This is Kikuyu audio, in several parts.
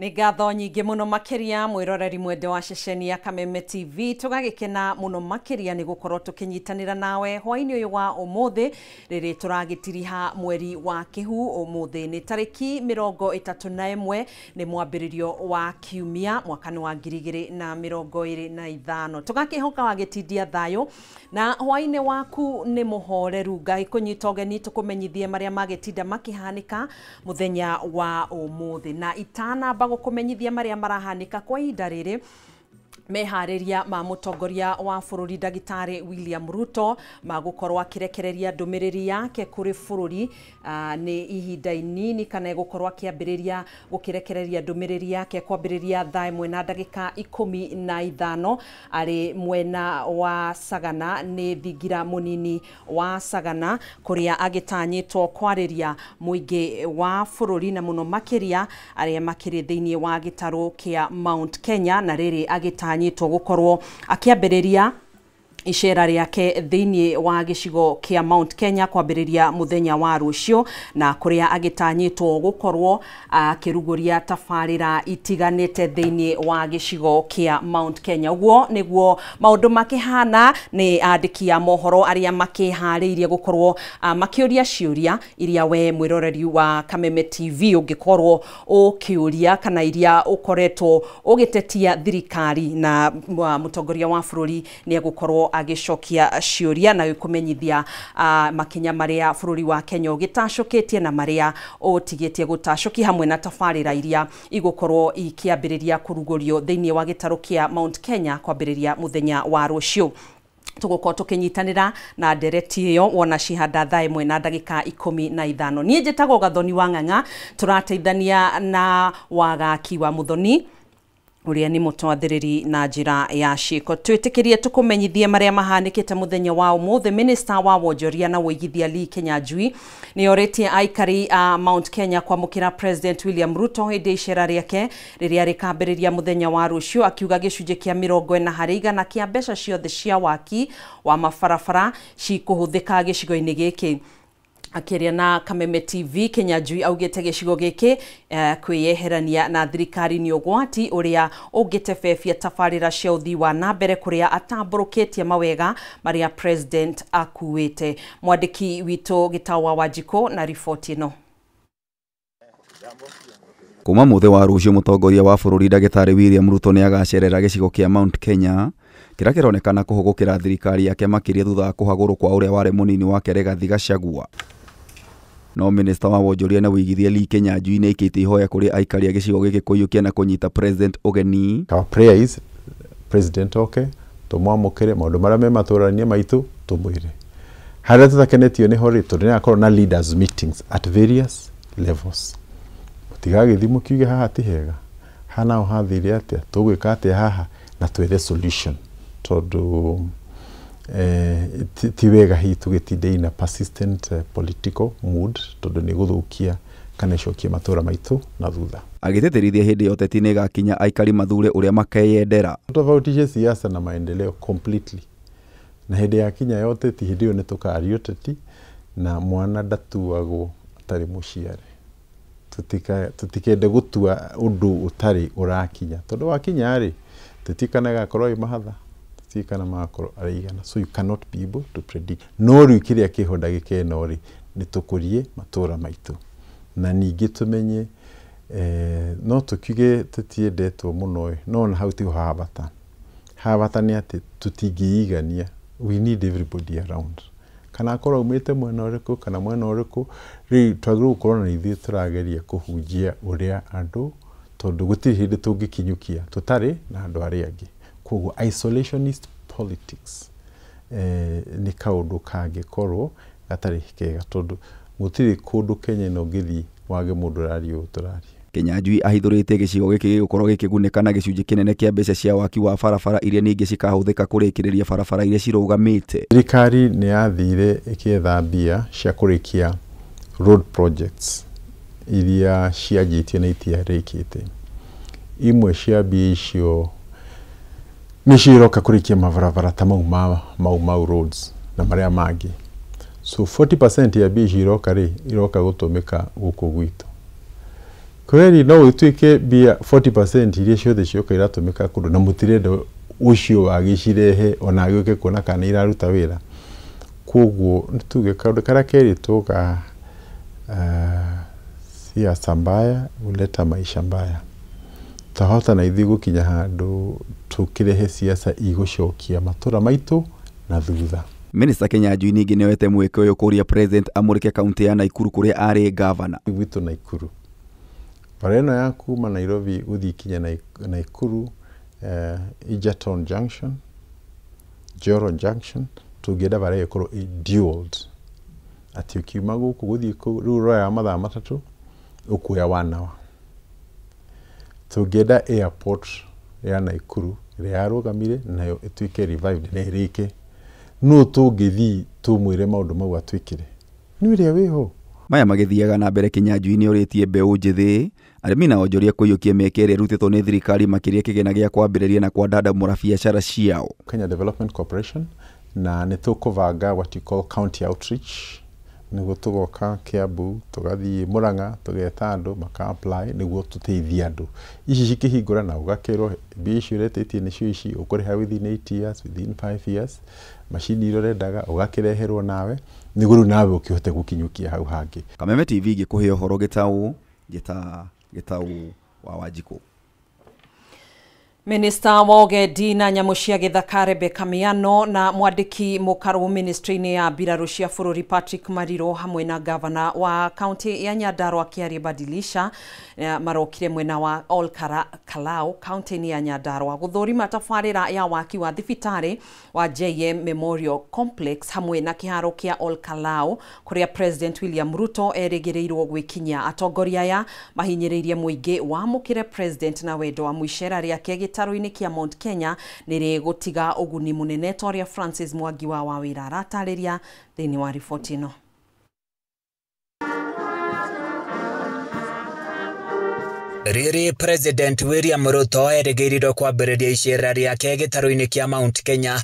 Nĩ ngatho nyingĩ mũno makĩria mwĩroreri mwende wa ceceni ya Kameme TV, tũgagĩkena mũno makĩria nĩ gũkorwo tũkĩnyitanĩra nawe hwaĩ-inĩ ũyũ wa ũmũthĩ rĩrĩ tũragĩtiriha mweri wa Kĩhu. Ũmũthĩ nĩ tarĩki 31, nĩ mwambĩrĩrio wa kiumia, mwaka nĩ wa 2025. Tũgakĩhoka wagĩtindia thayũ na hwaĩ-inĩ waku nĩ mũhoreru. Ngagĩkũnyita ũgeni tũkũmenyithie marĩa magĩtinda makĩhanĩka mũthenya wa ũmũthĩ, na itanamba gũkũmenyithia marĩa marahanĩka kwa ihinda rĩrĩ, meharĩria ma mũtongoria wa bũrũri Ndagĩtarĩ William Ruto magũkorwo akĩrekereria ndũmĩrĩri yake kũrĩ bũrũri nĩ ihinda inini, kana egũkorwo akĩambĩrĩria gũkĩrekereria ndũmĩrĩri yake kwambĩrĩria thaa 1 na ndagĩka 15 arĩ mwena wa Sagana, nĩ thingira mũnini wa Sagana, kũrĩa agĩtanyĩtwo kwarĩria mũingĩ wa bũrũri na mũno makĩria arĩa makĩrĩ thĩinĩ wa gĩtarũ kĩa Mount Kenya, na rĩrĩ agĩtanyĩtwo gũkorwo akĩambĩrĩria icera rĩake thĩinĩ wa gĩcigo kĩa Mount Kenya kwambĩrĩria mũthenya wa rũciũ, na kũrĩa agĩtanyĩtwo gũkorwo akĩrugũria tabarĩra itiganĩte thĩinĩ wa gĩcigo kĩa Mount Kenya. Ũguo nĩguo maũndũ makĩhana. Nĩ andĩki a mohoro arĩa makĩharĩirie gũkorwo makĩũria ciũria iria we mwĩroreri wa Kameme TV ũngĩkorwo ũkĩũria, kana iria ũkoretwo ũgĩtetia thirikari, na mũtongoria wa bũrũri nĩ egũkorwo agĩcokia ciũria na gĩkũmenyithia makinya marĩa bũrũri wa Kenya ũgĩtacũkĩtie na marĩa ũtigĩtie gũtacũkia, hamwe na tabarĩra iria igũkorwo ikĩambĩrĩria kũrugũrio thĩinĩ wa gĩtarũ kĩa Mount Kenya kwambĩrĩria mũthenya wa rũciũ. Tũgũkorwo tũkĩnyitanĩra na ndereti ĩyo wona cihanda thaa 1 na ndagĩka 15. Niĩ njĩtagwo Gathoni wa Ng'ang'a, tũrateithania na Wagaki wa Mũthoni ũrĩa nĩ mũtwathĩrĩri na njĩra ya ciĩko. Twĩtĩkĩrie tũkũmenyithie marĩa mahanĩkĩte mũthenya wa ũmũthĩ. Minister wa wonjoria na ũigithia Lee Kinyanjui nĩ orĩtie aikari a Mount Kenya kwamũkĩra President William Ruto hĩndĩ icera rĩake rĩrĩa rĩkambĩrĩria mũthenya wa rũciũ, akiuga gĩcunjĩ kĩa 40% kĩa mbeca ciothe cia waki wa mabarabara cikũhũthĩka gĩcigo-inĩ gĩkĩ. Akĩaria na Kameme TV, Kinyanjui augĩte gĩcigo gĩkĩ kwĩyeherania na thirikari nĩ ũgwati ũrĩa ũngĩtebebia tabarĩra cia ũthii wa na mbere, kũrĩa atambũrũkĩtie mawega marĩa President akuĩte. Mwandĩki witũ Gĩtaũ wa Wanjikũ na riboti ĩno. Kuma mũthĩ wa rũciũ, mũtongoria wa bũrũri Ndagĩtarĩ William Ruto nĩ agacerera gĩcigo kĩa Mount Kenya kĩrĩa kĩronekana kũhũgũkĩra thirikari yake makĩria thutha wa kũhagũrwo kwa ũrĩa warĩ mũnini wake Rigathi Gachagua. No minista wa wonjoria na ũigithia Lee Kinyanjui nĩ aikĩtie ihoya kũrĩ aikari a gĩcigo gĩkĩ kũiyũkia na kũnyita President ũgeni. Our prayer is President oke tũmwamũkĩre, maũndũ marĩa me matũra-inĩ maitũ tũmwĩre. Harĩa tũtakenetio nĩho rĩ, tondũ nĩagakorwo na leaders meetings at various levels. Mũtigagĩthiĩ mũkiuge haha ti hega, haha naho hathire atĩa, tũgwĩka atĩa haha, na twethe solution, tondũ ti wega hihi tũgĩtinde in a persistent political mood, tondũ nĩ gũthũkia kana icokie matũra maitũ na thutha. Agĩtĩtĩrithia hĩndĩ ya ũteti nĩ ĩgakinya aikari mathure ũrĩa makeyendera. Tofautishe siasa na maendeleo completely, na hĩndĩ ya kinya ya ũteti, hĩndĩ ĩyo nĩ tũkaria ũteti, na mwana ndatuagwo atarĩ mũciare. Tũtikende gũtua ũndũ ũtarĩ ũrakinya, tondũ wakinya rĩ, tũtikana gakorwo ĩ mahatha, tũtikana magakorwo arĩ igana, so you cannot be able to predict. No rĩu kĩrĩa kĩho ndagĩka ĩno rĩ, nĩ tũkũrie matũra maitũ, na ningĩ tũmenye no tũkiuge tũtiendetwo mũno ĩ, no ona hau tiho ha bata. Ha bata nĩ atĩ tũtingĩigania, we need everybody around, kana akorwo aumĩte mwena ũrĩkũ kana mwena ũrĩkũ. Rĩu twagĩrĩirwo gũkorwo na ithuĩ tũrageria kũhunjia ũrĩa andũ, tondũ gũtirĩ hĩndĩ tũngĩkinyũkia tũtarĩ na andũ arĩa angĩ. Koguo isolationist politics nĩ kaũndũ kangĩkorwo gatarĩ kega, tondũ gũtirĩ kũndũ Kenya ĩno ũngĩthiĩ wage mũndũ ũraria ũũ tũraria. Kinyanjui ahithũrĩtie gĩcigo gĩkĩ gĩgũkorwo gĩkĩgunĩka na gĩcunjĩ kĩnene kĩa mbeca cia waki wa barabara iria ningĩ cikahũthĩka kũrĩkĩrĩria barabara iria cirũgamĩte. Thirikari nĩ yathire ĩkĩetha mbia cia kũrĩkia road projects iria cianjĩtio na itiarĩkĩte. Imwe cia mbia icio nĩcio iroka kũrĩkia mabarabara ta mau ma Mau Mau roads na marĩa mangĩ. So 40% ya mbia icio iroka rĩ, iroka gũtũmĩka gũkũ gwitũ. Kweli no ituike mbia 40% iria ciothe cioka iratumika kundu na mutirenda ucio wagicirehe ona agĩũke kuona kana iraruta wĩra. Koguo nituge kaundu karia keritwo ga siasa mbaya huleta maisha mbaya. Twahota na ithuĩ gũkinya handũ tũkĩrehe siasa igũcokia matũra maitũ na thutha. Minister Kinyanjui ningĩ nĩoete mweke ũyũ kũria president amũrĩke kaunti ya Nakuru kũrĩa arĩ gavana. Gwitũ Nakuru bara ĩno ya kuma Nairobi gũthiĩ kinya Nakuru, Egerton Junction, Joro Junction, tũngĩenda bara ĩyo ĩkorwo ĩ dualed, atĩ ũkiuma gũkũ gũthiĩ kũu rĩu ũroya mathaa 3 ũkuoya 1 hour. Tũngĩenda airport ya Nakuru ĩrĩa yarũgamire nayo ĩtuĩke revived na ĩrĩke, no tũngĩthiĩ tũmwĩre maũndũ mau atwĩkĩre nĩ ũrĩa wĩho. Maya magĩthiaga na mbere, Kinyanjui nĩorĩtie mbeũ njĩthĩ, arĩmi na onjoria kũiyũkia mĩeke ĩrĩa ĩrutĩtwo nĩ thirikari makĩria kĩgĩna gĩa kwambĩrĩria na kwandandamũra biacara ciao. Kenya Development Corporation na nĩ tũkũbanga what you call county outreach, nĩguo tũgoka Kiambu, tũgathiĩ Murang'a, tũgeta andũ maka apply nĩguo tũteithie andũ. Ici cikĩhingũra na ũgakĩrwo mbia ici ũretĩtie nĩcio ici ũkũrĩha within 8 years, within 5 years, macini iria ũrendaga ũgakĩreherwo nawe nĩguo rĩu nawe ũkĩhote gũkinyũkia hau hangĩ. Kameme TV gĩkũhe ũhoro gĩtaũ gĩtaũ wa Wanjikũ. Minista wa ũgendi na nyamũ cia gĩthaka Rebecca Miano na mwandĩki mũkarũ ministry-inĩ ya mbirarũ cia bũrũri Patrick Mariro hamwe na gavana wa kaunti ya Nyandarua Kĩarie Badilisha marokire mwena wa Ol Kalou kaunti-inĩ ya Nyandarua gũthũrima tabarĩra ya waki wa thibitarĩ wa JM Memorial Complex hamwe na kĩharo kĩa Ol Kalou kũrĩa President William Ruto erĩgĩrĩirwo gwĩkinyia. Atongoria aya mahinyĩrĩirie mũingĩ wamũkĩre President na wendo wa mũicera rĩake gĩtarũ-inĩ kĩa Mount Kenya nĩ rĩgũtiga ũguni mũnene ta ũrĩa Francis Mwangi wa Wawĩra aratarĩria thĩinĩ wa riboti ĩno. Rĩrĩ President William Ruto erĩgĩrĩirwo kwambĩrĩria icera rĩake gĩtarũ-inĩ kĩa Mount Kenya,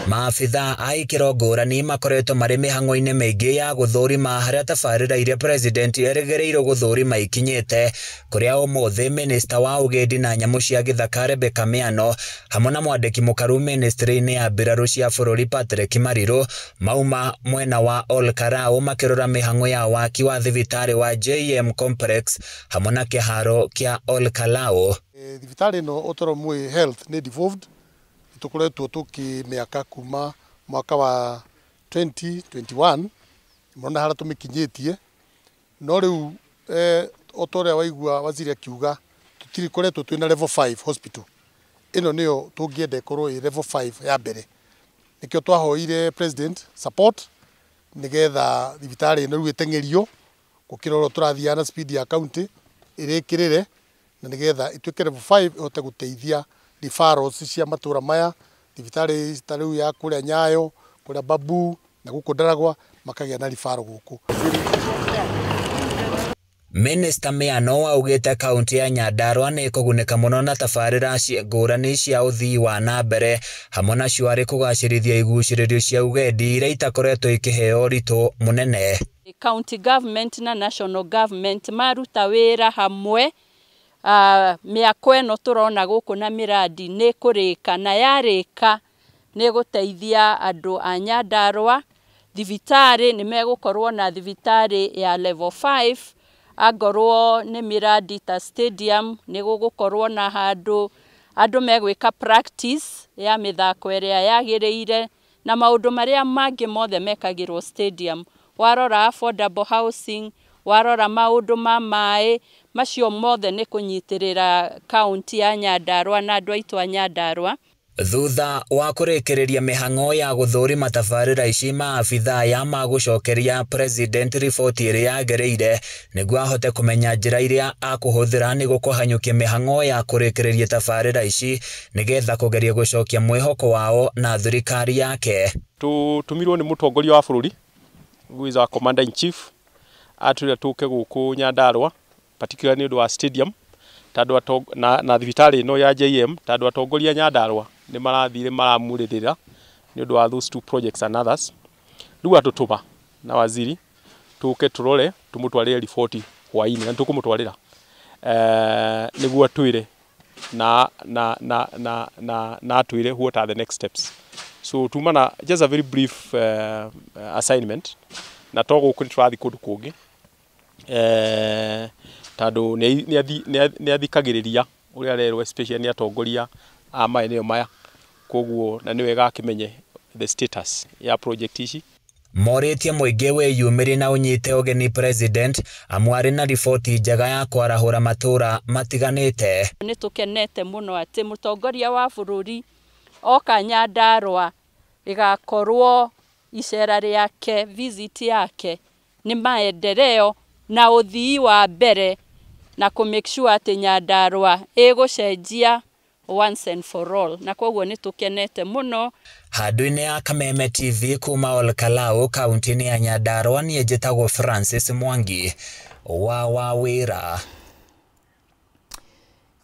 maabitha a ikĩro ngũrani makoretwo marĩ mĩhang'o-inĩ mĩingĩ ya gũthũrima harĩa tabarĩra iria president erĩgĩrĩirwo gũthũrima ikinyĩte, kũrĩa ũmũthĩ minista wa ũgendi na nyamũ cia gĩthaka Rebecca Miano hamwe na mwandĩki mũkaru ministry-inĩ ya mbirarũ cia bũrũri Patrick Mariru mauma mwena wa Ol Kalou makĩrora mĩhang'o ya waki wa thibitarĩ wa JM Complex hamwe na kĩharo kĩa Ol Kalou. Thibitarĩ ĩno ũtoro mwĩ health nĩ devolved, tukoretwo tukimiaka kuma mwaka wa 2021 murona haria tumikinyitie, no riu otoria waigua waziri akiuga tutiri koretwo twina level 5 hospital ino niyo tungienda ikorwo i level 5 ya mbere. Nikio twahoire president support nigetha thibitari ino riu itengerio gukira uria turathia na speed ya county irikirire, na nigetha ituike level 5 ihote guteithia referrals cia matura maya, thibitari ta riu ya kuria Nyayo, kuria Babu na guku Ndaragwa makagia na referral guku. Minista Miano augite kaunti ya Nyandarua nĩ ĩkũgunĩka mũno na tabarĩra ngũrani cia ũthii wa na mbere hamwe na cio arĩ kũgacĩrithia igucĩrĩrio cia ũgendi iria itakoretwo ikĩheo ũritũ mũnene. County government na national government maruta wĩra hamwe. Mĩako ĩno tũrona gũkũ na mĩradi nĩ kũrĩka na yarĩka nĩ gũteithia andũ a Nyandarua. Thibitarĩ nĩ megũkorwo na thibitarĩ ya level 5, angorwo nĩ mĩradi ta stadium nĩ gũgũkorwo na handũ andũ megwĩka practice ya mĩthako ĩrĩa yagĩrĩire na maũndũ marĩa mangĩ mothe mekagĩrwo stadium. Warora affordable housing, warora maũndũ ma maĩ, macio mothe nĩ kũnyitĩrĩra kaunti ya Nyandarua na andũ aitũ a Nyandarua. Thutha wa kũrĩkĩrĩria mĩhang'o ya gũthũrima tabarĩra ici, maabitha aya magũcokeria president riboti ĩrĩa yagĩrĩire nĩguo ahote kũmenya njĩra iria akũhũthĩra nĩguo kũhanyũkia mĩhang'o ya kũrĩkĩrĩria tabarĩra ici nĩgetha kũgeria gũcokia mwĩhoko wao na thirikari yake. Tũtũmirwo nĩ mũtongoria wa bũrũri who is our commander in chief atwĩra tũke gũkũ Nyandarua particularly nĩ ũndũ wa stadium tondũ na thibitarĩ ĩno ya JM tondũ atongoria Nyandarua nĩ marathire maramurĩrĩra nĩ ũndũ wa those two projects and others. Rĩu atũtũma na waziri tũke tũrore tũmũtwarĩre riboti hwainĩ na nĩtũkũmũtwarĩra nĩguo atwĩre na na na na na na atwĩre what are the next steps. So tuma na just a very brief assignment na to gũkũ nĩ tũrathiĩ kũndũ kũngĩ tondũ nĩ athikagĩrĩria ũrĩa arerwo especially nĩ atongoria a maeneo maya, koguo na nĩ wega akĩmenye the status ya project ici. Morĩtie mũingĩ wĩyumĩrie na ũnyite ũgeni president amu arĩ na riboti njega ya kwarahũra matũra matiganĩte. Nĩ tũkenete mũno atĩ mũtongoria wa bũrũri oka Nyandarua ĩgakorwo icera rĩake, visit yake nĩ maendeleo na ũthii wa mbere na kũ make sure atĩ Nyandarua ĩgũcenjia once and for all, na koguo nĩ tũkenete mũno. Handũ-inĩ ya Kameme TV kuma Olkalau kaunti-inĩ ya Nyandarua, niĩ njĩtagwo Francis Mwangi wa Wawĩra.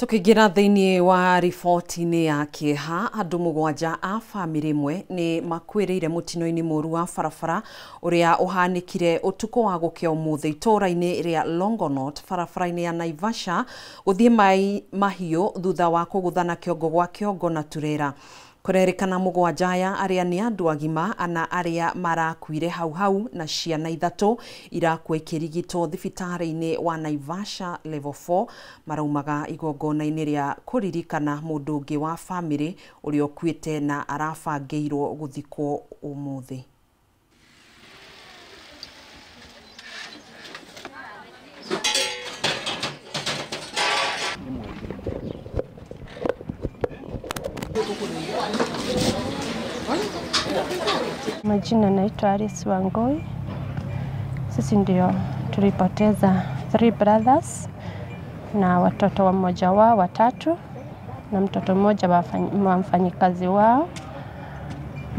Tukĩingĩra thĩinĩ wa riboti-inĩ ya kĩeha, andũ 7 a bamĩrĩ ĩmwe nĩ makuĩrĩire mũtino-inĩ mũru wa barabara ũrĩa ũhanĩkire ũtukũ wa gũkĩa ũmũthĩ itũũra-inĩ rĩa Longonot barabara-inĩ ya Naivasha gũthiĩ Mai Mahiũ thutha wa kũgũthana kĩongo gwa kĩongo na turera. Kũrerĩkana 7 aya arĩa nĩ andũ agima, 4 arĩa marakuire hau hau na ciana 3 irakua ikĩrigitwo thibitarĩ-inĩ wa Naivasha level 4 maraumaga igongona-inĩ rĩa kũririkana mũndũ ũngĩ wa bamĩrĩ ũrĩa ũkuĩte na arabangĩirwo gũthikwo ũmũthĩ. Majina naitwa Alice Wangoi. Sisi ndio tulipoteza 3 brothers na watoto wa mmoja wao 3 na mtoto mmoja wa mfanyikazi wao,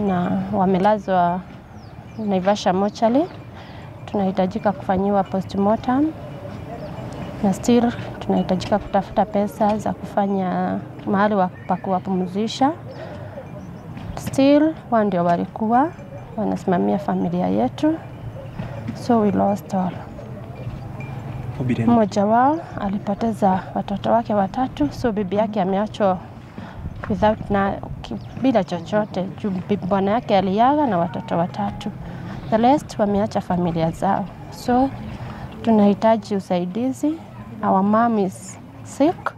na wamelazwa Naivasha mochari. Tunahitajika kufanyiwa postmortem na still tunahitajika kutafuta pesa za kufanya mahali pa kuwapumzisha. Still wao ndio walikuwa wanasimamia familia yetu, so we lost all. Mmoja wao alipoteza watoto wake 3, so bibi yake ameachwa without na bila chochote. Bwana yake aliaga na watoto 3. The rest wameacha familia zao, so tunahitaji usaidizi. Our mom is sick.